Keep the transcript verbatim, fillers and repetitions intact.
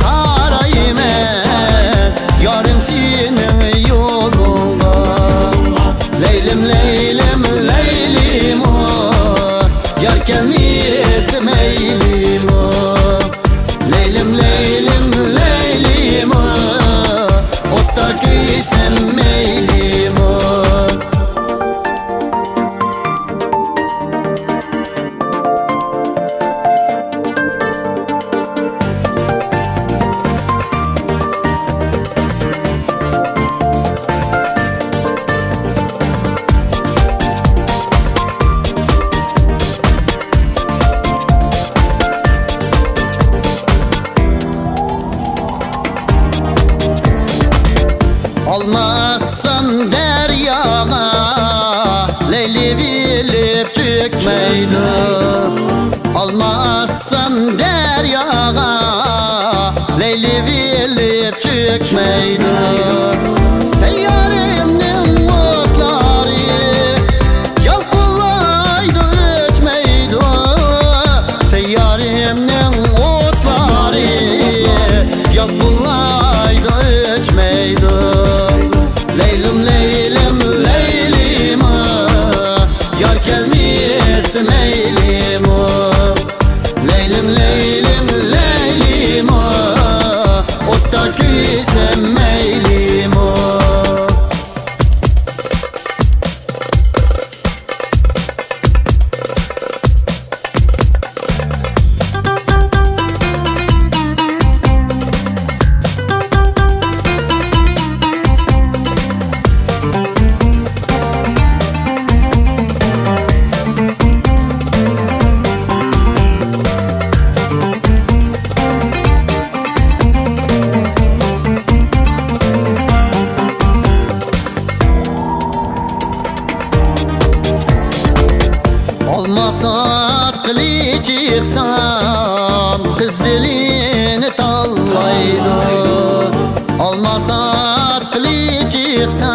قارايمەن يارىم سېنىڭ يولۇڭغا. لەيلىم، لەيلىم، لەيلىمۇ، يار كەلمىسە مەيلىمۇ. لەيلىم، لەيلىم، لەيلىمۇ، ئوتتا كۆيسەم مەيلىمۇ. ئالما ئاتسام دەرياغا، لەيلىۋېلىپ چۆكمەيدۇ. ئالما ئاتسام دەرياغا، لەيلىۋېلىپ چۆكمەيدۇ. سەييارەمنىڭ ئوتلىرى يالقۇنلايدۇ، ئۆچمەيدۇ. سەييارەمنىڭ ئوتلىرى يالقۇنلايدۇ، ئۆچمەيدۇ. لەيلىم، لەيلىم، لەيلىمۇ، يار كەلمىسە مەيلىمۇ. لەيلىم، لەيلىم، لەيلىمۇ، ئوتتا كۆيسەم مەيلىمۇ. ئالما ساتقىلى چىقسام، قىزىلىنى تاللايدۇ. ئالما ساتقىلى چىقسام،